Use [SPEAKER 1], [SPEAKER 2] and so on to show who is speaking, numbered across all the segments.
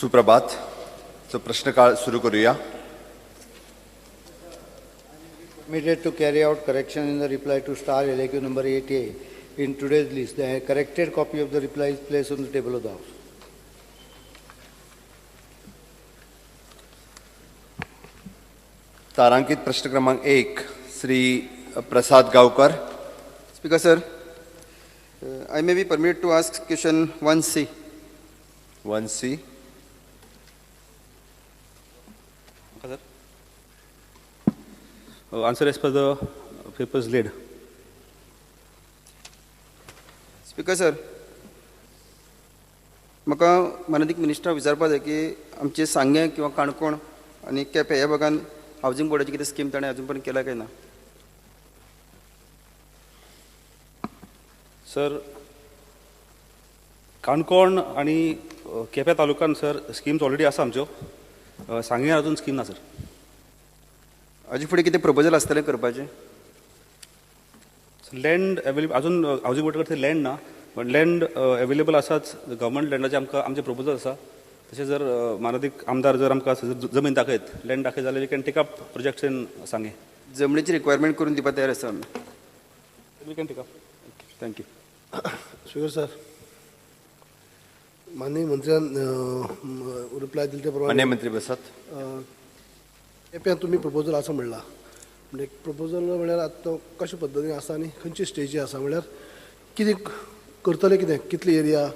[SPEAKER 1] सुप्रभात. सो प्रश्नकाळ सुरू करूया.
[SPEAKER 2] Permitted to carry out correction in the reply to star LAQ number 8A in today's list. The corrected copy of the reply is placed on the table of the House.
[SPEAKER 1] तारांकित प्रश्न क्रमांक 1, Shri Prasad Gaonkar.
[SPEAKER 3] Speaker sir, I may be permitted to ask question 1C.
[SPEAKER 1] 1C.
[SPEAKER 4] Sir. Answer as per the papers laid.
[SPEAKER 3] Speaker sir, म्हाका माननीय मिनिस्टराक विचारपा जाय की आमचे सांगें किंवा काणकोण आनी केपें ह्या भागान हावजींग बोर्डाची कितें स्कीम ताणें अजून पर्यंत केल्या काय ना?
[SPEAKER 4] सर, काणकोण आनी केपें तालुक्यान सर स्किम्स ऑलरेडी आसा आमच्यो. सांगें अजून स्कीम ना सर.
[SPEAKER 3] हाजे फुडें कितें प्रपोजल आसतलें करपाचें?
[SPEAKER 4] लँड अवेलेबल अजून हावजींग बोर्डा कडेन लँड ना, पण लँड अवेलेबल आसाच. गव्हर्मेंट लँडाचें आमकां आमचें प्रपोजल आसा. तशें जर मानादीक आमदार जर आमकां जमीन दाखयत, लँड दाखयत जाल्यार we can take up projects in Sanguem.
[SPEAKER 3] जमनीची requirement करून दिवपा तयार आसा आमी.
[SPEAKER 4] We can take up.
[SPEAKER 3] Thank you.
[SPEAKER 5] Speaker sir, माननीय मंत्र्यान रिप्लाय दिले ते प्रमाणे
[SPEAKER 1] माननीय मंत्री बसात.
[SPEAKER 5] केप्यां तुमी प्रपोजल आसा म्हणला, म्हणजे प्रपोजल म्हणल्यार आतां कशे पद्दतीन आसा आनी खंयची स्टेजी आसा, म्हणल्यार कितें करतले, कितें कितली एरिया,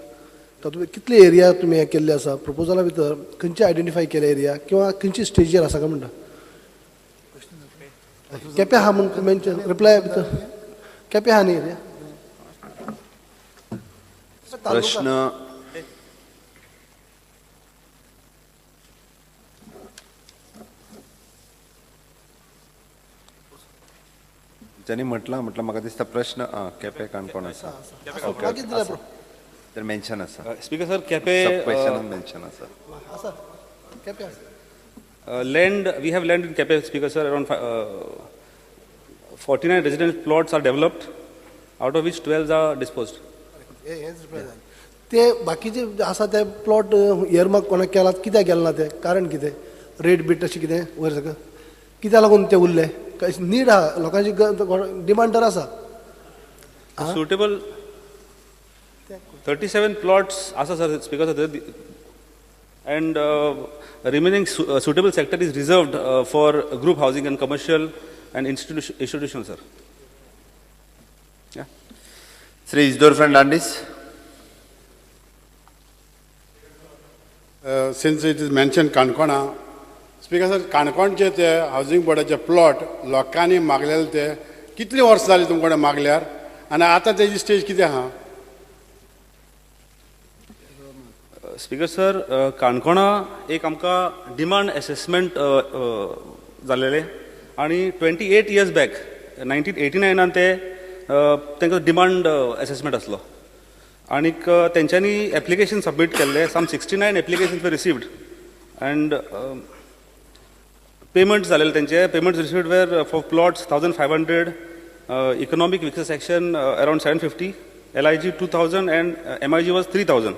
[SPEAKER 5] तातूंत कितली एरिया तुमी हें केल्ले आसा, प्रपोजला भितर खंयचे आयडेंटिफाय केले एरिया किंवा खंयची स्टेजीर आसा काय म्हणटा? केप्यां आहा म्हूण मेन्शन रिप्लाय भितर केप्यां आहा न्ही एरिया?
[SPEAKER 1] प्रश्न ज्यांनी म्हटलं म्हाका दिसता प्रश्न केपें काणकोण आसा. ओके, आसा तर मेन्शन आसा.
[SPEAKER 4] स्पीकर सर, केपें
[SPEAKER 1] क्वेश्चनान मेन्शन आसा.
[SPEAKER 5] आसा केपें आसा.
[SPEAKER 4] Land, we have land in Quepem, Speaker sir. Around 49 residence plots are developed, out of which 12 are disposed.
[SPEAKER 5] ते बाकीचे आसा ते प्लॉट इयरमार्क कोणाक केला, कित्याक गेले ना ते, कारण कितें, रेट बीट अशें कितें वयर सगळें कित्याक लागून ते उरले? नीड आहा लोकांची, डिमांड तर आसा.
[SPEAKER 4] सुटेबल 37 प्लॉट्स आसा sir, speaker sir, and remaining suitable sector is reserved for group housing and commercial and institutional sir.
[SPEAKER 1] Shri Isidore Fernandes.
[SPEAKER 6] Since it is mention काणकोणा, speaker sir, काणकोणचे ते हावजींग बोर्डाचे plot लोकांनी मागलेले ते कितली वर्सां जाली तुमचे कडेन मागल्यार आनी आतां तेजी स्टेज कितें आहा?
[SPEAKER 4] स्पीकर सर, काणकोणा एक आमकां डिमांड एसेसमेंट जालेलें आनी 28 इयर्स बॅक 1989 ते तांकां डिमांड एसेसमेंट आसलो आनीक तेंच्यांनी एप्लिकेशन सबमीट केल्ले. Some 69 application were received and payment जालेले तेंचे. Payments received were for plots 1500, economic weaker section around 750, LIG 2000 and MIG was 3000.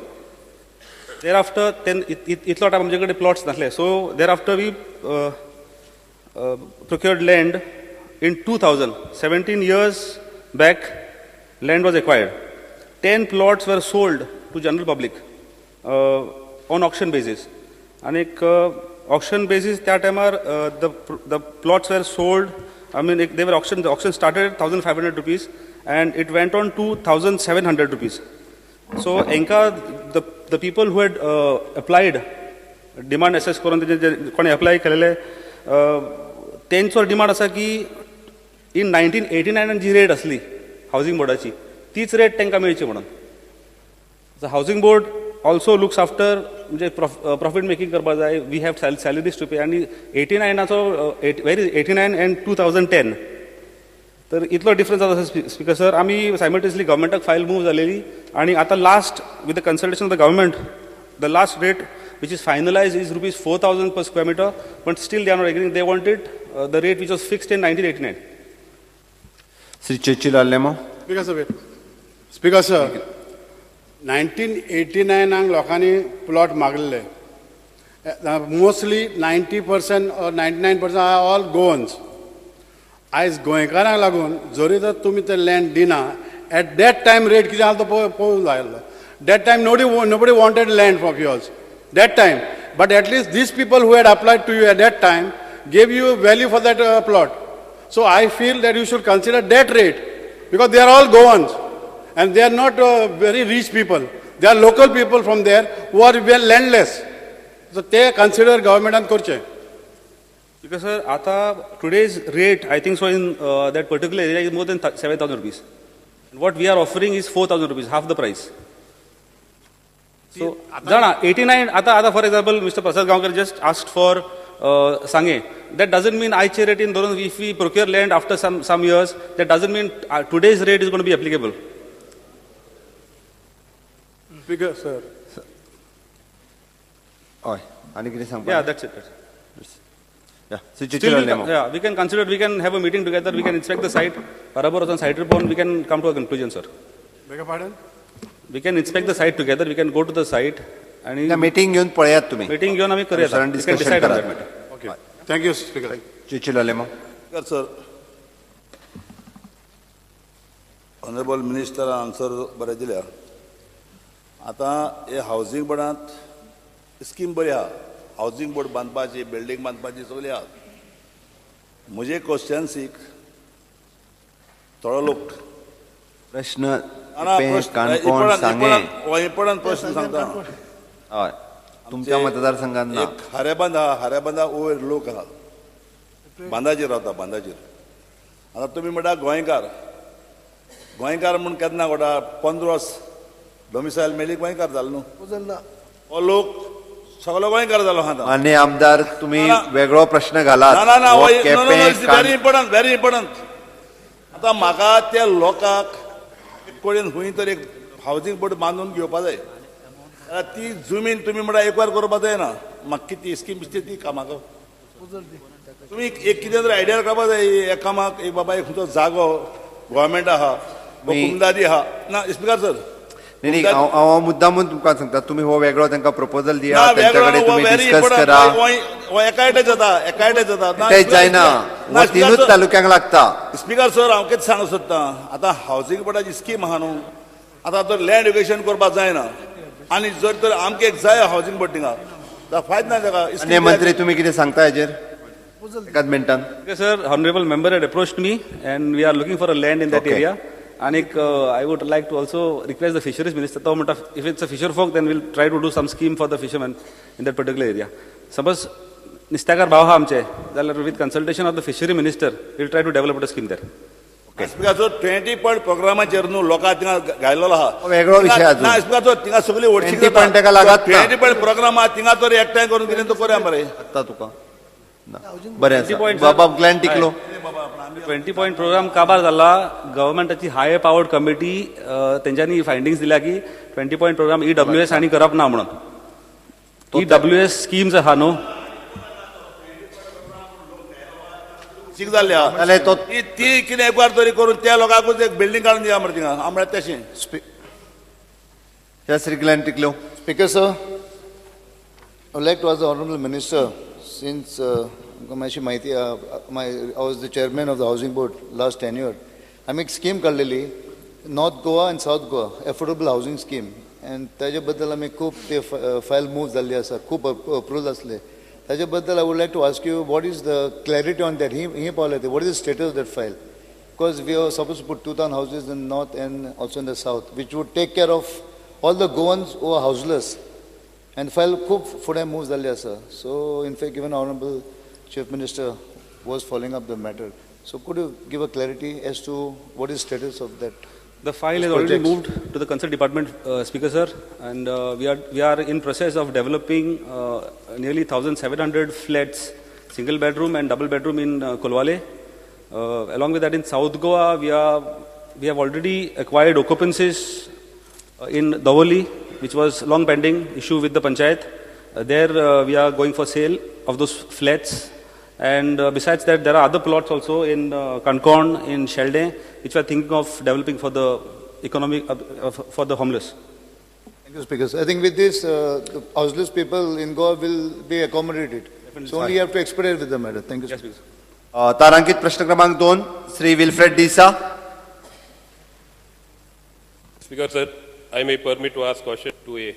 [SPEAKER 4] Thereafter then इतलो टायम आमचे कडेन प्लॉट्स नासले. So thereafter we procured land in 2000. 17 years back land was acquired. 10 plots were sold to general public on auction basis. आनीक auction basis त्या टायमार the plots were sold, I mean they were auction, the auction started 1500 rupees and it went on to 1700 rupees. So हांकां the people who had applied demand assess करून तेजे कोणें apply केलेले तेंचो demand आसा की इन 1989 जी रेट आसली हावजींग बोर्डाची तीच रेट तांकां मेळची म्हणून. Housing board also looks after म्हणजे प्रॉफीट मेकिंग करपाक जाय. We have salaries to pay आनी 89 वेर 89 एंड 2010 तर इतलो डिफरन्स आसा स्पीकर सर. आमी सायमल्टेनियसली गव्हर्मेंटाक फायल मूव जालेली आनी आतां last with the consultation of the government the last rate which is finalise is rupees 4000 per square metre, but still they are not agreeing. They wanted the rate which was fixed in 1989.
[SPEAKER 1] Shri Churchill Alemao.
[SPEAKER 6] Speaker sir, speaker sir, 1989 लोकांनी plot मागलेले Mostly 90% or 99% are all Goans. आयज गोंयकारांक लागून जरी तर तुमी ते land दिना, eight that time rate कितें आहा तो पळोवंक जाय आसलो. That time nobody wanted land from yours that time, but at least these people who had applied to you at that time gave you value for that plot. So I feel that you should consider that rate because they are all Goans and they are not very rich people. They are local people from there who are well landless. So ते consider गव्हर्मेंटान करचे.
[SPEAKER 4] Because sir, आता today's rate, I think so, in that particular area is more than 7,000 rupees. And what we are offering is 4,000 rupees, half the price. So, जाणा 89 आता for example, Mr. Prasad Gaonkar just asked for Sange. That doesn't mean आयचे रेटीन धरून if we procure land after some years, that doesn't mean today's rate is going to be applicable.
[SPEAKER 6] Speaker sir.
[SPEAKER 1] हय, आनी कितें सांगपा?
[SPEAKER 4] Yeah, that's it. That's it.
[SPEAKER 1] Yeah, Shri
[SPEAKER 4] Still,
[SPEAKER 1] Cicilo
[SPEAKER 4] we
[SPEAKER 1] Alemao.
[SPEAKER 4] Yeah, we can consider, we can have a meeting together, we can inspect the site. बराबर वचून सायटीर पळोवन we can come to a conclusion, sir.
[SPEAKER 6] Beg your pardon?
[SPEAKER 4] We can inspect the site together, we can go to the site आणि
[SPEAKER 1] meeting घेवन पळयात तुमी.
[SPEAKER 4] Meeting घेवन आमी करूया.
[SPEAKER 1] कमिशनरान
[SPEAKER 4] We can
[SPEAKER 1] discussion
[SPEAKER 4] decide on
[SPEAKER 1] करात.
[SPEAKER 4] that matter.
[SPEAKER 6] Okay. Thank you, Speaker.
[SPEAKER 1] Cicilo Alemao.
[SPEAKER 7] Sir, honourable मिनिस्टरान answer बरें दिल्या. आतां हे हावजींग बोर्डांत स्कीम बरी आहा, हावजींग बोर्ड बांदपाची, बिल्डींग बांदपाची सगळी आहा. म्हजे क्वेश्चन्सीक थोडो लोक
[SPEAKER 1] प्रश्न
[SPEAKER 7] ना,
[SPEAKER 1] केपें,
[SPEAKER 7] प्रश्न
[SPEAKER 1] काणकोण, सांगें.
[SPEAKER 7] इम्पोर्टंट प्रश्न सांगता.
[SPEAKER 1] हय, तुमच्या मतदारसंघात ना.
[SPEAKER 7] एक हरेबांद आहा, हरेबांदा वयर लोक आहा, बांदाचेर रावता, बांदाचेर. आतां तुमी म्हणटा गोंयकार, गोंयकार म्हूण केन्ना कोटा 15 वर्स डोमिसायल मेळ्ळी गोंयकार जालो न्हू.
[SPEAKER 5] प्रपोजल ना.
[SPEAKER 7] हो लोक सगलो गोंयकार जालो आहा आतां.
[SPEAKER 1] मान्य आमदार, तुमी
[SPEAKER 7] ना, ना.
[SPEAKER 1] वेगळो प्रश्न घालात.
[SPEAKER 7] ना ना ना,
[SPEAKER 1] हो
[SPEAKER 7] it's
[SPEAKER 1] Quepem,
[SPEAKER 7] very important, very important. आतां म्हाका त्या लोकांक कडेन खंय तर एक हावजींग बोर्ड बांदून घेवपा जाय. जाल्यार ती जमीन तुमी म्हणटा एकवार करपा जायना. म्हाका कितें स्कीम दिसता ती कामाक तुमी एक कितें तरी आयडिया काडपा जाय. ह्या कामाक एक बाबा एक खंयचो जागो गोवोरमेंट आहा, कुमदादी आहा ना. स्पिकर सर,
[SPEAKER 1] न्ही न्ही, हांव मुद्दामून तुमकां सांगता, तुमी हो वेगळो तांकां प्रपोजल दिया,
[SPEAKER 7] ना,
[SPEAKER 1] तेंच्या
[SPEAKER 7] वेगळो
[SPEAKER 1] कडेन तुमी
[SPEAKER 7] व्हेरी
[SPEAKER 1] डिस्कस करा.
[SPEAKER 7] इम्पोर्टंट. एकायटेच जाता, एकायटेच जाता.
[SPEAKER 1] तेच जायना, हो तिनूच तालुक्यांक लागता.
[SPEAKER 7] स्पिकर सर, हांव कितें सांगूंक सोदतां, आतां हावजींग बोर्डाची स्कीम आहा न्हू, आतां तर लँड एक्विजिशन करपाक जायना आनी जर तर आमकां एक जाय हावजींग बोर्ड थिंगा जाल्यार फायदो ना ताका.
[SPEAKER 1] मान्य मंत्री, तुमी कितें सांगता हेजेर एकाच मिनटान?
[SPEAKER 4] Okay, sir, honorable member had approached me and we are looking for a land in that area. And I would like to also request the fisheries minister, तो म्हणटा, if it's a fisher folk, then we'll try to do some scheme for the fishermen in that particular area. Suppose नुस्त्याकार भाव आहा आमचे, जाल्यार with consultation of the fishery minister, we'll try to develop a scheme there.
[SPEAKER 7] Speaker sir, 20 point प्रोग्रामाचेर न्हू लोकांक थिंगा घायलेलो आहा.
[SPEAKER 1] हो वेगळो विशय अजून.
[SPEAKER 7] ना स्पिकर सर, थिंगा सगळी वडशी
[SPEAKER 1] 20 point ताका लागत ना.
[SPEAKER 7] 20 पॉयंट प्रोग्राम आहा थिंगा तर एकठांय करून कितें तो करूया मरे.
[SPEAKER 1] आत्ता तुका ना. बरें आसा.
[SPEAKER 4] 20 point, sir.
[SPEAKER 1] बाबा ग्लॅन टिकलो.
[SPEAKER 4] 20 पॉयंट प्रोग्राम काबार जाला. गव्हर्मेंटाची हाय पावर्ड कमिटी तेंच्यांनी फायंडिंग्स दिल्या की 20 पॉयंट प्रोग्राम EWS आनी करप ना म्हणून. EWS schemes आहा न्हू.
[SPEAKER 7] सीक जाल्ली आहा.
[SPEAKER 1] जाल्यार तो
[SPEAKER 7] ती कितें एकवार तरी करून त्या लोकांकूच एक बिल्डींग काडून दिया मरे थिंगा. हांव म्हळ्यार तशें.
[SPEAKER 1] Shri Glenn Ticlo.
[SPEAKER 2] Speaker sir, I would like to ask the Honorable Minister, since मातशी म्हायती, I was the chairman of the housing board last tenure. आमी एक स्कीम काडलेली, North Goa and South Goa affordable housing scheme, and ताजे बद्दल आमी खूब ते फायल मूव जाल्ली आसा, खूब अप्रुवल आसले. ताजे बद्दल I would like to ask you, what is the clarity on that? ही पावले, what is the status of that file? Because we are supposed to put 2,000 houses in north and also in the south, which would take care of all the Goans who are houseless. And file खूब फुडें move जाल्ली आसा. So in fact even honourable Chief Minister was following up the matter. So could you give a clarity as to what is status of that?
[SPEAKER 4] The file has
[SPEAKER 2] Those
[SPEAKER 4] already
[SPEAKER 2] projects.
[SPEAKER 4] moved to the concerned department, Speaker sir, and we are in process of developing nearly 1,700 flats, single bedroom and double bedroom in Colvale. Along with that, in South Goa, we have already acquired occupancies in Davoli, which was long pending issue with the panchayat. There we are going for sale of those flats. And besides that, there are other plots also in Canacona, in Shelde, which we are thinking of developing for the economic, for the homeless.
[SPEAKER 2] Thank you, Speaker. I think with this, the houseless people in Goa will be accommodated. So only you have to expedite with the matter. Thank you.
[SPEAKER 4] Yes, Speaker.
[SPEAKER 1] तारांकित प्रश्न क्रमांक 2, Shri Wilfred D'Sa.
[SPEAKER 8] Speaker, sir, I may permit to ask question 2A.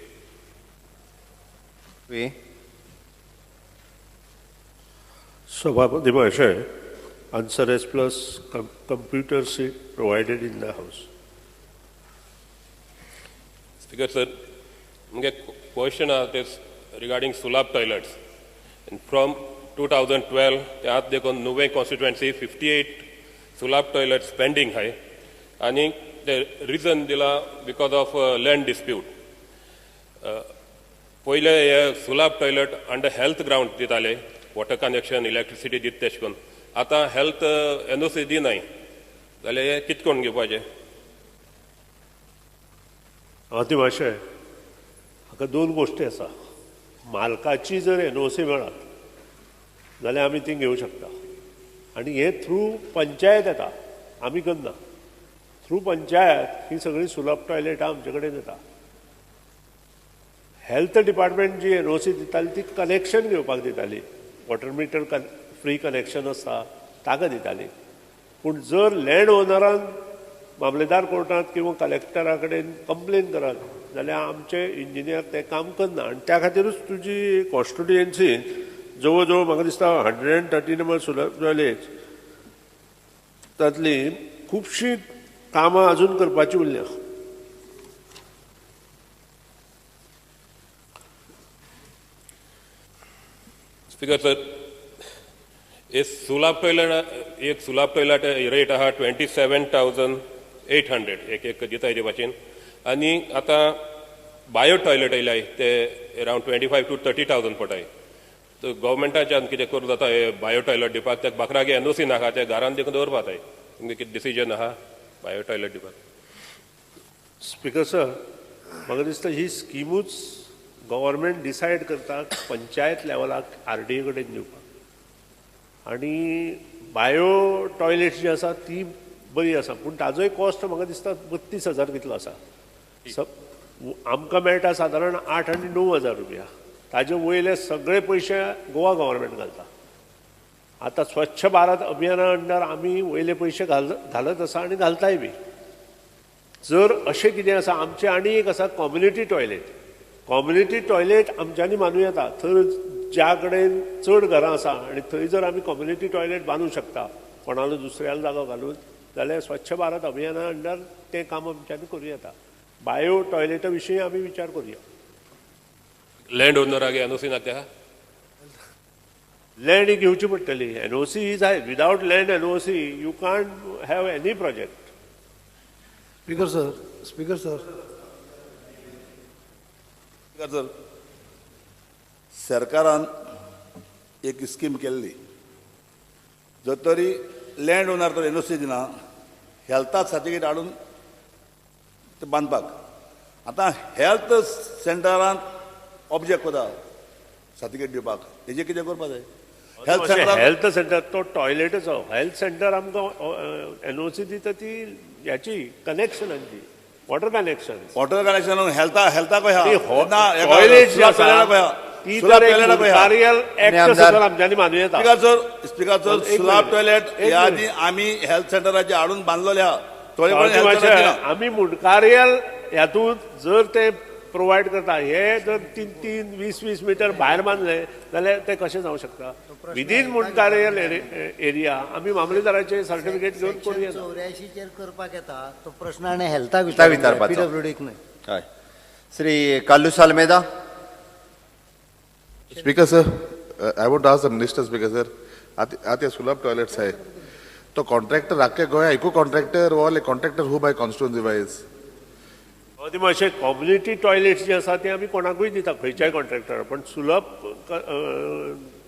[SPEAKER 1] 2A.
[SPEAKER 9] Sabhapati Mahasaya, answer as plus computer seat provided in the house.
[SPEAKER 8] Speaker, sir, मुगे question आहा ते regarding Sulabh toilets. And from 2012 ते आत देखून नुवें constituency 58 Sulabh toilets pending आहाय आनी ते reason दिला because of land dispute. पयले हे Sulabh toilet under health ground दिताले, वॉटर कनेक्शन इलेक्ट्रिसिटी दित तेश करून. आतां हेल्थ एनओसी दिनाय जाल्यार हें कितें करून घेवपाचें?
[SPEAKER 9] सभापती महाशय, हाका दोन गोश्टी आसा. मालकाची जर एनओसी मेळत जाल्यार आमी ती घेवं शकता आनी हे थ्रू पंचायत येता, आमी करना. थ्रू पंचायत ही सगळीं सुलभ टॉयलेटां आमचे कडेन येता. हेल्थ डिपार्टमेंट जी एनओसी दिताली ती कनेक्शन घेवपाक दिताली, वॉटर मिटर फ्री कनेक्शन आसता ताका दिताली. पूण जर लँड ओनरान मामलेदार कोर्टांत किंवा कलेक्टरा कडेन कंप्लेन करत जाल्यार आमचे इंजिनियर तें काम करना. आनी त्या खातीरूच तुजी कॉन्स्टिट्युएन्सी जवळ जवळ म्हाका दिसता 130 नंबर सुलभ टॉयलेट तातली खुबशीं कामां अजून करपाची उरल्या.
[SPEAKER 8] स्पीकर सर, एक सुलाब टॉयलेट, एक सुलाब टॉयलेट रेट आहा 27,800 एक एक दिताय ते भाशेन. आनी आतां बायो टॉयलेट येयल्याय ते अरावंड 25 to 30,000 पडटाय. तर गव्हर्मेंटाच्यान कितें करूं जाता हे बायो टॉयलेट दिवपाक? त्या बाकराक एनओसी नाका, ते घरान देखून दवरपा जाय. तुमगे कितें डिसिजन आहा बायो टॉयलेट दिवपाक?
[SPEAKER 9] स्पीकर सर, म्हाका दिसता ही स्किमूच गव्हर्मेंट डिसायड करता पंचायत लेवलाक आरडीए कडेन दिवपाक. आनी बायो टॉयलेट्स जी आसा ती बरी आसा, पूण ताजोय कॉस्ट म्हाका दिसता 32,000 कितलो आसा. आमकां मेळटा सादारण 8 आनी 9 हजार रुपया. ताजे वयले सगळे पयशे गोवा गव्हर्मेंट घालता. आतां स्वच्छ भारत अभियाना अंडर आमी वयले पयशे घालत आसा आनी घालताय बी. जर अशें कितें आसा, आमचें आनी एक आसा कॉम्युनिटी टॉयलेट. कॉम्युनिटी टॉयलेट आमच्यांनी बांदूं येता. थंय ज्या कडेन चड घरां आसा आनी थंय जर आमी कॉम्युनिटी टॉयलेट बांदूं शकता कोणालो दुसऱ्यालो जागो घालून, जाल्यार स्वच्छ भारत अभियाना अंडर तें काम आमच्यांनी करूं येता. बायो टॉयलेटा विशीं आमी विचार करुया.
[SPEAKER 8] लँड ओनराक एनओसी नाका?
[SPEAKER 9] लँड घेवची पडटली. एनओसी जाय. Without land NOC you can't have any project.
[SPEAKER 5] Speaker sir, speaker sir,
[SPEAKER 7] speaker sir, सरकारान एक स्कीम केल्ली, जर तरी लँड ओनर तर एनओसी दिना, हेल्था सर्टिफिकेट हाडून ते बांदपाक. आतां हेल्थ सेंटरान ऑब्जेक्ट कोता सर्टिफिकेट दिवपाक, हेजें कितें करपा जाय? हेल्थ सेंटर,
[SPEAKER 9] हेल्थ सेंटर तो टॉयलेटचो हेल्थ सेंटर आमकां एनओसी दिता ती ह्याची कनेक्शनाची, वॉटर कनेक्शन.
[SPEAKER 7] वॉटर कनेक्शन हेल्था हेल्थाक
[SPEAKER 9] टॉयलेट जी आसा ती तर एक्ट आमच्यांनी बांदूं येता.
[SPEAKER 7] Speaker sir, speaker sir, Sulabh toilet ह्या आदी आमी हेल्थ सेंटराचे हाडून बांदलेले आहा.
[SPEAKER 9] आमी मुंडकारियल हातूंत जर ते प्रोवायड करता, हे जर 3-3, 20-20 मिटर भायर बांदले जाल्यार ते कशें जावं शकता? विदीन मुंडकारियल एरिया आमी मामलेदाराचे सर्टिफिकेट घेवन करूं येता.
[SPEAKER 10] 84चेर करपाक येता तो प्रश्न आनी हेल्थाक
[SPEAKER 1] विचारपाचो,
[SPEAKER 10] पीडब्ल्यूडीक न्हय.
[SPEAKER 1] हय. Shri Carlos Almeida.
[SPEAKER 11] Speaker sir, I want to ask the minister. Speaker sir, आतां सुलभ टॉयलेट्स आहे तो कॉन्ट्रॅक्टर आख्खे गोंया एकू contractor or contractor who by constituency wise?
[SPEAKER 9] अशें कॉम्युनिटी टॉयलेट्स जे आसा ते आमी कोणाकूय दिता, खंयच्याय कॉन्ट्रॅक्टर. पण सुलभ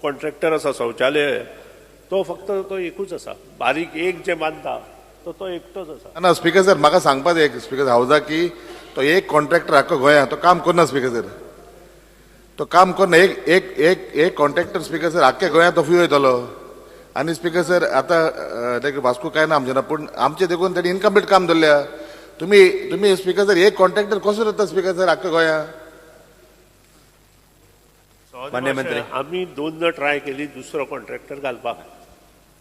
[SPEAKER 9] कॉन्ट्रॅक्टर आसा शौचालय, तो फक्त तो एकूच आसा. बारीक एक जे बांदता तो तो एकटोच आसा.
[SPEAKER 11] ना स्पीकर सर, म्हाका सांगपा जाय स्पीकर हावजा की तो एक कॉन्ट्रॅक्टर आख्खो गोंया तो काम करना. स्पीकर सर, तो काम करना. एक एक एक एक कॉन्ट्रॅक्टर स्पीकर सर आख्खे गोंयांत तो फ्यू वयतलो. आनी स्पीकर सर, आतां लायक वास्को कांय ना आमचें ना, पूण आमचें देखून तेणी इनकम्प्लीट काम दवरल्या. तुमी तुमी स्पीकर सर एक कॉन्ट्रॅक्टर कसो जाता स्पीकर सर आख्खा गोंया?
[SPEAKER 1] मान्य मंत्री.
[SPEAKER 9] आमी दोनदा ट्राय केली दुसरो कॉन्ट्रॅक्टर घालपाक,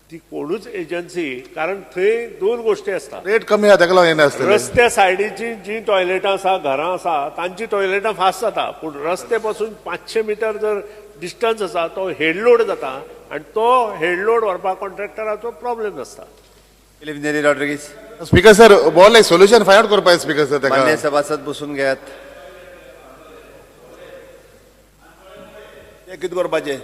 [SPEAKER 9] ती कोणूच एजन्सी, कारण थंय दोन गोश्टी आसता.
[SPEAKER 11] रेट कमी आहा ताका लागून येना आसतलें.
[SPEAKER 9] रस्त्या सायडीची जी टॉयलेटां आसा, घरां आसा, तांची टॉयलेटां फास्ट जाता, पूण रस्ते पासून 500 मिटर जर डिस्टन्स आसा तो हेडलोड जाता आनी तो हेडलोड व्हरपाक कॉन्ट्रॅक्टराचो प्रॉब्लेम आसता.
[SPEAKER 1] फिलीप नेरी रॉड्रिगीस.
[SPEAKER 11] स्पीकर सर बोल एक सोल्युशन फायंड आउट करपाक स्पीकर सर ताका.
[SPEAKER 1] मान्य सभासद बसून घेयात.
[SPEAKER 7] ते कितें करपाचें?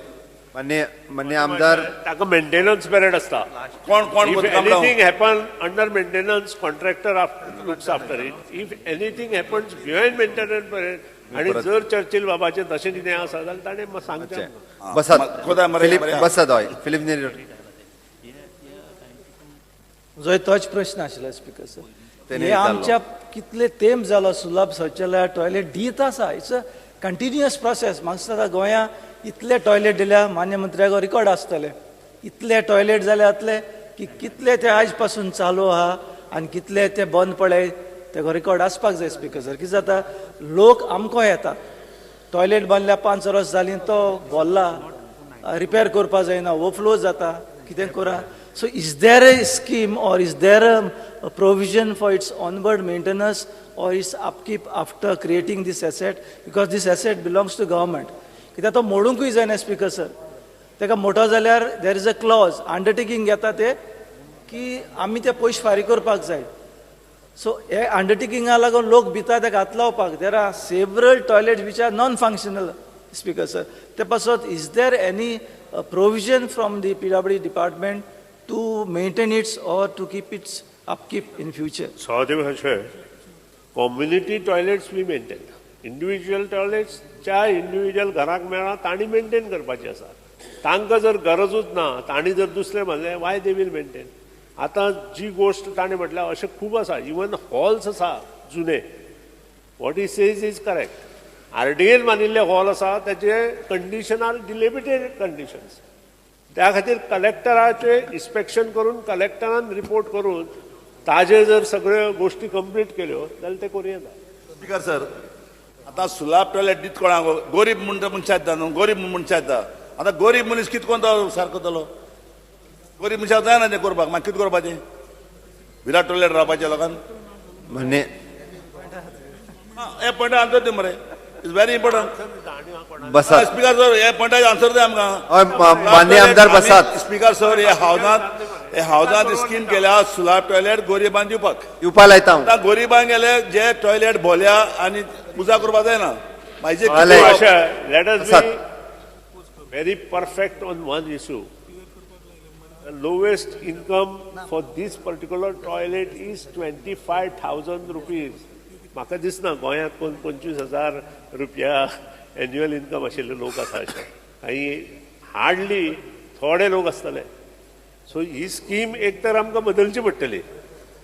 [SPEAKER 1] मान्य मान्य आमदार
[SPEAKER 9] ताका मेंटेनन्स पिरियड आसता.
[SPEAKER 7] कोण कोण
[SPEAKER 9] If anything happen under maintenance, contractor looks after it. If anything happens behind maintenance period, आनी जर चर्चिल बाबाचें तशें कितें आसा जाल्यार ताणें सांगचें.
[SPEAKER 1] बसात फिलीप, बसात. हय फिलीप नेरी.
[SPEAKER 12] म्हजो तोच प्रश्न आशिल्लो स्पीकर सर. हे आमच्या कितले तेंप जालो सुलभ शौचालय टॉयलेट दीत आसा. It's a continuous process. म्हाका दिसता गोंया इतले टॉयलेट दिल्या मान्य मंत्र्याक रिकॉर्ड आसतले, इतले टॉयलेट जाले जातले की कितले ते आयज पासून चालू आहा आनी कितले ते बंद पडले तेका रिकॉर्ड आसपाक जाय स्पीकर सर. कितें जाता लोक आमकां येता, टॉयलेट बांदल्या 5 वर्स जालीं तो भरला, रिपेर करपाक जायना, ओवरफ्लो जाता, कितें करा. So is there a scheme or is there a provision for its onward maintenance or its upkeep after creating this asset? Because this asset belongs to government. कित्याक तो मोडुंकूय जायना स्पीकर सर. ताका मोटो जाल्यार there is a clause undertaking घेता ते की आमी ते पयशे फारीक करपाक जाय. सो हे अंडरटेकिंगा लागून लोक भिता ताका हात लावपाक. There are several toilets which are non functional speaker sir. ते पासत is there any provision from the PWD department to maintain its or to keep its upkeep in future?
[SPEAKER 9] Sahadev Hashe, community toilets we maintain. Individual toilets ज्या individual घराक मेळ्ळा तांणी maintain करपाचे आसा. तांकां जर गरजूच ना, तांणी जर दुसरें म्हणलें वाय they will maintain. आतां जी गोश्ट ताणें म्हटल्या अशें खूब आसा. इवन हॉल्स आसा जुने, what he says is correct. RDN बांदिल्ले हॉल आसा ताचे कंडिशन आर डिलेबिटेड कंडिशन्स. त्या खातीर कलेक्टराचे इन्स्पेक्शन करून कलेक्टरान रिपोर्ट करून ताजे जर सगळ्यो गोश्टी कंप्लीट केल्यो जाल्यार ते करूं येता.
[SPEAKER 7] स्पीकर सर आतां सुलाभ टॉयलेट दीत कोणाक? गरीब म्हणटा मनशां येता न्हू, गरीब मनशां येता. आतां गरीब मनीस कितें कोण तो सारको जातलो? गरीब मनशाक जायना तें करपाक, मागीर कितें करपाचें? विराट टॉयलेट रावपाचें लोकांक
[SPEAKER 1] म्हणणे
[SPEAKER 7] हे पॉयंटाक आन्सर दी मरे. It's very important.
[SPEAKER 1] बसात
[SPEAKER 7] स्पीकर सर, हे पॉयंटाक आन्सर दी आमकां.
[SPEAKER 1] मान्य आमदार बसात.
[SPEAKER 7] स्पीकर सर, हे हावजांत हे हावजांत स्कीम केल्या सुलाभ टॉयलेट गरिबांक दिवपाक,
[SPEAKER 1] दिवपा लायता.
[SPEAKER 7] आतां गरिबांक गेले जे टॉयलेट भोल्या आनी पुजा करपाक जायना. म्हाजे
[SPEAKER 9] Let us be very perfect on one issue. The lowest income for this particular toilet is 25,000 rupees. म्हाका दिसना गोंयांत कोण 25,000 रुपया एन्युअल इन्कम आशिल्ले लोक आसा अशे, काही हार्डली थोडे लोक आसतले. सो ही स्कीम एक तर आमकां बदलची पडटली,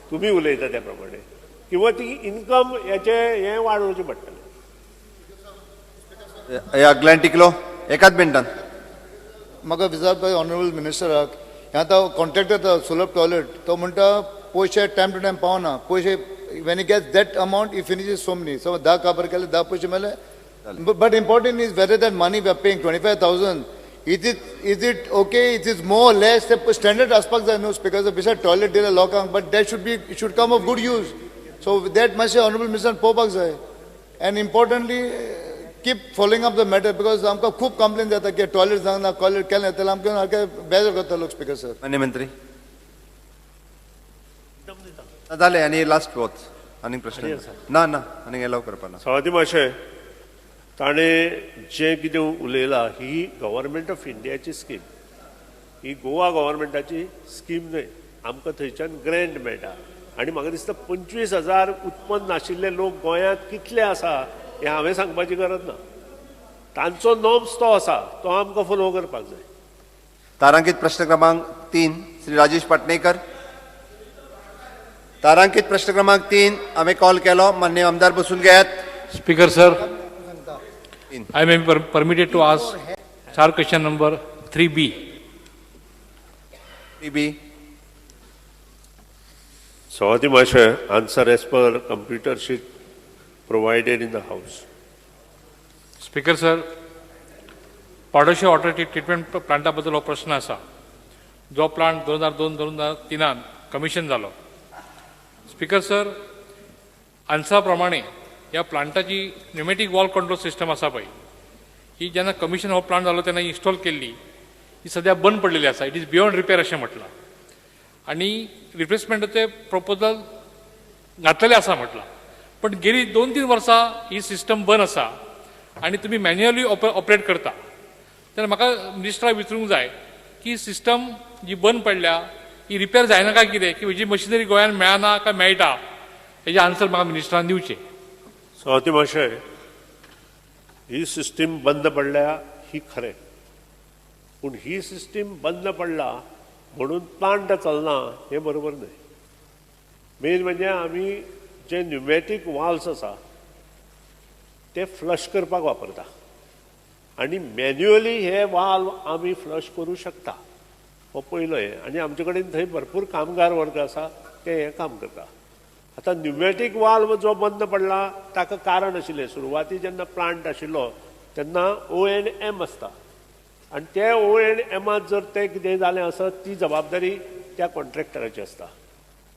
[SPEAKER 9] तुमी उलयता त्या प्रमाणे, किंवा ती इन्कम हेचे हें वाडोवचें पडटलें.
[SPEAKER 1] ग्लॅन टिकलो एकाच मिनटान.
[SPEAKER 2] म्हाका विचारपाक ऑनरेबल मिनिस्टराक, हें आतां कॉन्ट्रॅक्टर सुलभ टॉयलेट तो म्हणटा पयशे टायम टू टायम पावना, पयशे when he gets that amount he finishes so many. So 10 काबर केले 10 पयशे मेळ्ळे. But important is whether that money we are paying 25,000, is it okay, it is more less, ते स्टँडर्ड आसपाक जाय न्हू. Because beside toilet दिले लोकांक, but that should be should come of good use. So that मातशें honourable मिनिस्टरान पळोवपाक जाय. And importantly keep following up the matter, because आमकां खूब कंप्लेन जाता की टॉयलेट जावंक ना, टॉयलेट केलें जाल्यार आमकां सारकें बेजार करता लोक. Speaker sir.
[SPEAKER 1] मान्य मंत्री जालें आनी लास्ट वच आनीक प्रश्न ना ना आनीक एलाव करपा ना.
[SPEAKER 9] सवादी माशे ताणें जें कितें उलयलां ही गव्हर्मेंट ऑफ इंडियाची स्कीम, ही गोवा गव्हर्मेंटाची स्कीम न्हय. आमकां थंयच्यान ग्रँट मेळटा आनी म्हाका दिसता 25,000 उत्पन्न आशिल्ले लोक गोंयांत कितले आसा हें हांवें सांगपाची गरज ना. तांचो नॉर्म्स तो आसा, तो आमकां फोलो करपाक जाय.
[SPEAKER 1] तारांकित प्रश्न क्रमांक 3 श्री राजेश पाटणेकर. तारांकित प्रश्न क्रमांक 3 हांवें कॉल केलो, मान्य आमदार बसून घेयात.
[SPEAKER 13] Speaker sir, I may be permitted to ask sir question number 3B.
[SPEAKER 1] 3B.
[SPEAKER 9] सवाती महाशय, answer as per computer sheet provided in the house.
[SPEAKER 13] Speaker sir, Padoshi water treatment Plantae बद्दल हो प्रश्न आसा, जो प्लांट 2002 2003 कमिशन जालो. स्पीकर सर, आन्सरा प्रमाणे ह्या प्लांटाची न्युमेटीक wall control system आसा पळय, ही जेन्ना कमिशन हो प्लांट जालो तेन्ना इन्स्टॉल केल्ली, ही सद्या बंद पडलेली आसा. It is beyond repair अशें म्हटलां आनी रिप्लेसमेंटाचें प्रपोजल घातलेलें आसा म्हटलां, पण गेली 2-3 वर्सां ही सिस्टम बंद आसा आनी तुमी मॅन्युअली ऑपरेट करता. तेन्ना म्हाका मिनिस्टराक विचारूंक जाय की सिस्टम जी बंद पडल्या ही रिपेर जायना काय कितें, की हेजी मशिनरी गोंयांत मेळना काय मेळटा, हेजें आन्सर म्हाका मिनिस्टरान दिवचें.
[SPEAKER 9] सभापती महाशय, ही सिस्टीम बंद पडल्या ही खरें, पूण ही सिस्टीम बंद पडला म्हणून प्लांट चलना हें बरोबर न्हय. मेन म्हणजे आमी जे न्युमॅटीक वाल्स आसा ते फ्लश करपाक वापरता आनी मॅन्युअली हे वाल्व आमी फ्लश करूं शकता, हो पयलो हें. आनी आमचे कडेन थंय भरपूर कामगार वर्ग आसा ते हें काम करता. आतां न्युमॅटीक वाल्व जो बंद पडला ताका कारण आशिल्लें, सुरवाती जेन्ना प्लांट आशिल्लो तेन्ना O&M आसता आनी ते O&Mआंत जर तें कितें जालें आसत ती जबाबदारी त्या कॉन्ट्रॅक्टराची आसता.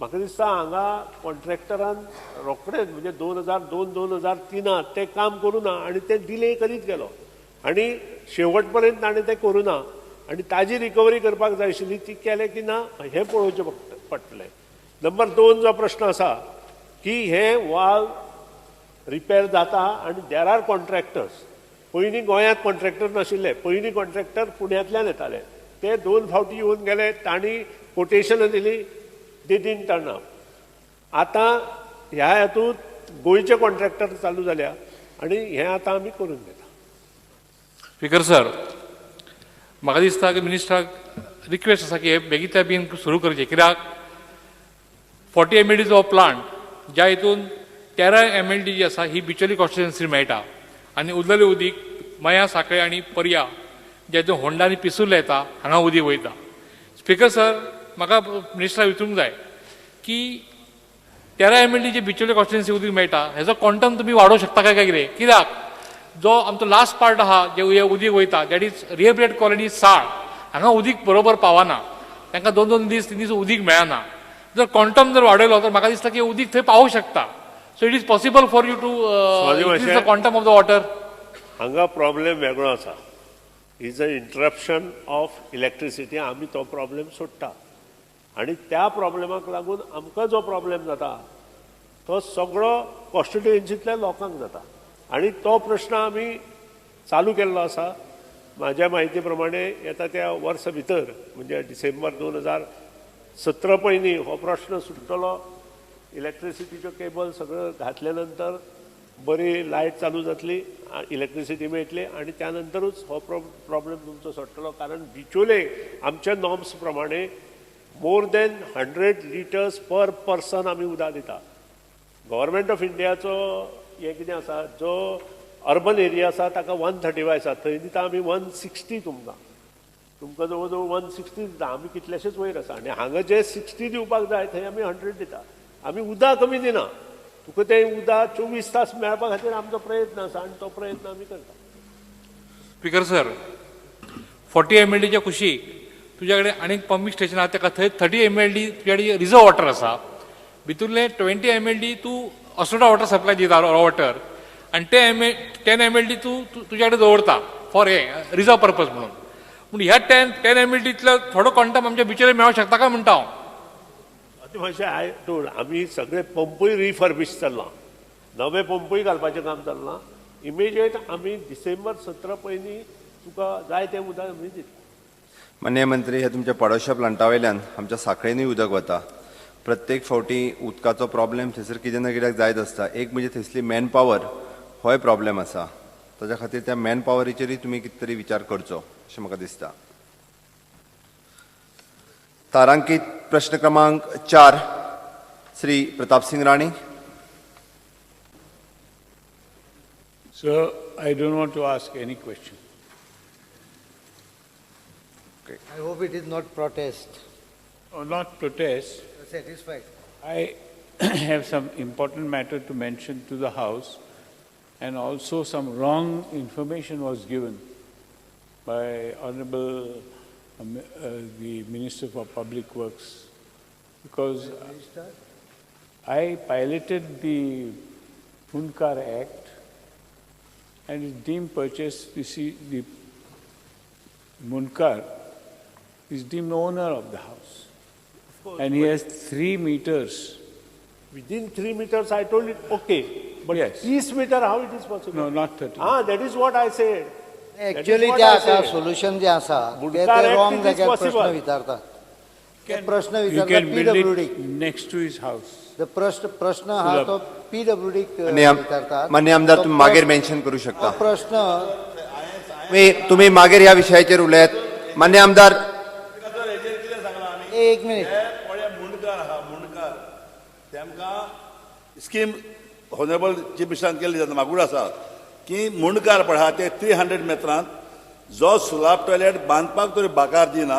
[SPEAKER 9] म्हाका दिसता हांगा कॉन्ट्रॅक्टरान रोखडेच म्हणजे 2002 2003 तें काम करूं ना आनी तें डिले करीत गेलो आनी शेवट पर्यंत ताणें तें करूं ना आनी ताजी रिकवरी करपाक जाय आशिल्ली ती केलें की ना हें पळोवचें पडटलें. नंबर 2 जो प्रश्न आसा की हे वाल्व रिपेर जाता आनी there are contractors. पयलीं गोंयांत कॉन्ट्रॅक्टर नाशिल्ले, पयलीं कॉन्ट्रॅक्टर पुण्यांतल्यान येताले, ते 2 फावटी येवन गेले, तांणी कोटेशनां दिली, दे डींट टर्न अप. आतां ह्या हातूंत गोंयचे कॉन्ट्रॅक्टर चालू जाल्या आनी हें आतां आमी करून घेता.
[SPEAKER 13] स्पीकर सर, म्हाका दिसता की मिनिस्टराक रिक्वेस्ट आसा की हे बेगींतल्या बेगीन सुरू करचें, कित्याक 40 MLDचो प्लांट ज्या हितून 13 MLD जी आसा ही बिचोली कॉन्स्टिट्युएन्सी मेळटा आनी उरलेलें उदीक मया, साखळे आनी पर्या ज्या हितून होंडा आनी पिसुर्ले येता हांगा उदीक वयता. स्पीकर सर, म्हाका मिनिस्टराक विचारूंक जाय की 13 MLD जे बिचोली कॉन्स्टिट्युएन्सी उदीक मेळटा हेजो क्वॉन्टम तुमी वाडोवंक शकता काय काय कितें, कित्याक जो आमचो लास्ट पार्ट आहा जे उदीक वयता that is rehabilitate colony साळ, हांगा उदीक बरोबर पावना, तांकां 2-2 दीस 3 दीस उदीक मेळना. जर क्वॉन्टम जर वाडयलो तर म्हाका दिसता की उदीक थंय पावूंक शकता. So it is possible for you to increase the quantum of the water.
[SPEAKER 9] हांगा प्रॉब्लेम वेगळो आसा, is a interruption of electricity. आमी तो प्रॉब्लेम सोडटा आनी त्या प्रॉब्लेमाक लागून आमकां जो प्रॉब्लेम जाता तो सगळो कॉन्स्टिट्युएन्सींतल्या लोकांक जाता आनी तो प्रश्न आमी चालू केल्लो आसा. म्हाज्या म्हायती प्रमाणे येता त्या वर्सा भितर म्हणजे डिसेंबर 2017 पयलीं हो प्रश्न सुट्टलो. इलेक्ट्रिसिटीच्यो केबल सगळ्यो घातल्या नंतर बरी लायट चालू जातली, इलेक्ट्रिसिटी मेळटली आनी त्या नंतरूच हो प्रॉब्लेम तुमचो सुट्टलो. कारण बिचोले आमच्या नॉर्म्स प्रमाणे more than 100 litres per person आमी उदक दिता. गव्हर्मेंट ऑफ इंडियाचो हें कितें आसा, जो अर्बन एरिया आसा ताका 135 आसा, थंय दिता आमी 160. तुमकां तुमकां जवळ जवळ 160 दिता, आमी कितलेशेच वयर आसा. आनी हांगा जे 60 दिवपाक जाय थंय आमी 100 दिता. आमी उदक कमी दिना, तुका तें उदक 24 तास मेळपा खातीर आमचो प्रयत्न आसा आनी तो प्रयत्न आमी करता.
[SPEAKER 13] स्पीकर सर, 40 MLDच्या कुशीक तुज्या कडेन आनीक पंपींग स्टेशन आसा, ताका थंय 30 MLD तुज्या कडेन रिजर्व वॉटर आसा, भितूरले 20 MLD तूं अस्रोडा वॉटर सप्लाय दिता रॉ वॉटर, आनी 10 MLD तूं तुज्या कडेन दवरता फॉर हे रिजर्व पर्पज म्हणून. पूण ह्या 10 MLDतलो थोडो क्वॉन्टम आमच्या बिचोले मेळोंक शकता काय म्हणटा हांव.
[SPEAKER 9] मातशें I told आमी सगळे पंपूय रिफर्बीश चल्लां, नवे पंपूय घालपाचें काम चल्लां. इमिजिएट आमी डिसेंबर 17 पयलीं तुका जाय तें उदक आमी दितले.
[SPEAKER 1] माननीय मंत्री, हे तुमच्या पडोशा प्लांटा वयल्यान आमच्या साखळेनूय उदक वता. प्रत्येक फावटी उदकाचो प्रॉब्लेम थंयसर कितें ना कित्याक जायत आसता. एक म्हणजे थंयसली मॅन पावर होय प्रॉब्लेम आसा, ताच्या खातीर त्या मॅन पावरीचेरूय तुमी कितें तरी विचार करचो अशें म्हाका दिसता. तारांकित प्रश्न क्रमांक 4, Shri Pratap Singh Rane.
[SPEAKER 14] Sir, I don't want to ask any question.
[SPEAKER 10] Okay. I hope it is not protest.
[SPEAKER 14] Oh, not protest.
[SPEAKER 10] You are satisfied.
[SPEAKER 14] I have some important matter to mention to the House, and also some wrong information was given by Honorable the Minister for Public Works, because I piloted the Mundkar Act and it deemed purchase, the Mundkar is deemed owner of the house.
[SPEAKER 9] Of course,
[SPEAKER 14] and he has 3 meters.
[SPEAKER 9] Within 3 meters, I told it, okay. But
[SPEAKER 14] yes.
[SPEAKER 9] 30 meter, how it is possible?
[SPEAKER 14] No, not 30.
[SPEAKER 9] Ah, that is what I said.
[SPEAKER 10] Actually, ते आता solution जे आसा ते wrong जाग्यार प्रश्न विचारतात. प्रश्न विचारतात PWD.
[SPEAKER 14] Next to his house.
[SPEAKER 10] The प्रश्न हा तो PWD विचारतात.
[SPEAKER 1] मान्य आमदार, तुम्ही मागीर मेन्शन करू शकता.
[SPEAKER 10] प्रश्न
[SPEAKER 1] तुम्ही मागीर ह्या विशयाचेर उलयात. मान्य आमदार,
[SPEAKER 10] एक मिनिट.
[SPEAKER 7] मुंडकार आहा, मुंडकार तेमकां स्कीम ऑनरेबल चीफ मिनिस्टरान केल्ली जाता. मागूड आसा की मुंडकार पळय आहा ते 300 मेत्रांत जो सुलाब टॉयलेट बांदपाक तरी बाकार दिना,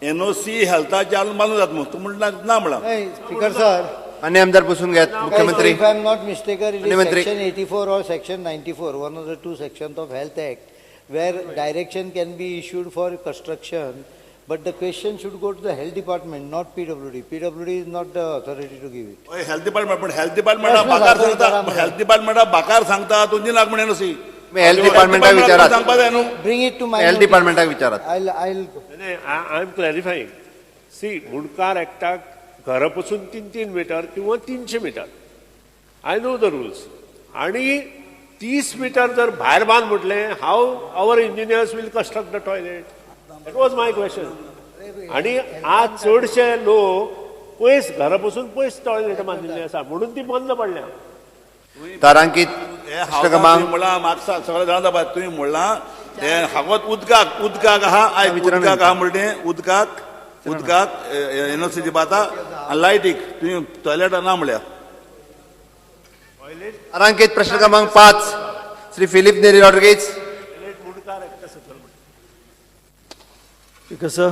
[SPEAKER 7] एनओसी हेल्थाचे आलून बांदूं जाता म्हूण तूं म्हणटा ना म्हणला.
[SPEAKER 10] स्पीकर सर,
[SPEAKER 1] मान्य आमदार बसून घेयात. मुख्यमंत्री,
[SPEAKER 10] if I am not mistaken, it is section 84 or section 94, one of the two sections of Health Act, where direction can be issued for construction, but the question should go to the health department, not PWD. PWD is not the authority to give it.
[SPEAKER 7] Health department, पण health डिपार्टमेंटा बाकार सांगता, health डिपार्टमेंटा बाकार सांगता तूं दिनाक म्हण NOC.
[SPEAKER 1] Health डिपार्टमेंटाक विचारात.
[SPEAKER 10] Bring it to my
[SPEAKER 1] health डिपार्टमेंटाक विचारात.
[SPEAKER 9] I am clarifying. See, Mundkar ऍक्टाक घरा पसून 3-3 metre किंवा 300 metre, I know the rules. आणि 30 मिटर जर भायर बांद म्हटलें, how our engineers will construct the toilet? That was my question. आणि आज चडशे लोक पयस घरा पसून पयस टॉयलेट बांदिल्ले आसा म्हणून ती बंद पडल्या.
[SPEAKER 1] तारांकित
[SPEAKER 7] म्हणलां म्हाका सगळें जाणा जावपा, तुवें म्हणलां हें हांगोत उदकाक उदकाक आहा, आयक उदकाक आहा म्हणलें, उदकाक उदकाक एनओसी दिवपा जाता आनी लायटीक तुवें टॉयलेट ना म्हणल्या.
[SPEAKER 1] तारांकित प्रश्न क्रमांक 5, श्री फिलीप नेरी रॉड्रिगेज.
[SPEAKER 12] Speaker sir,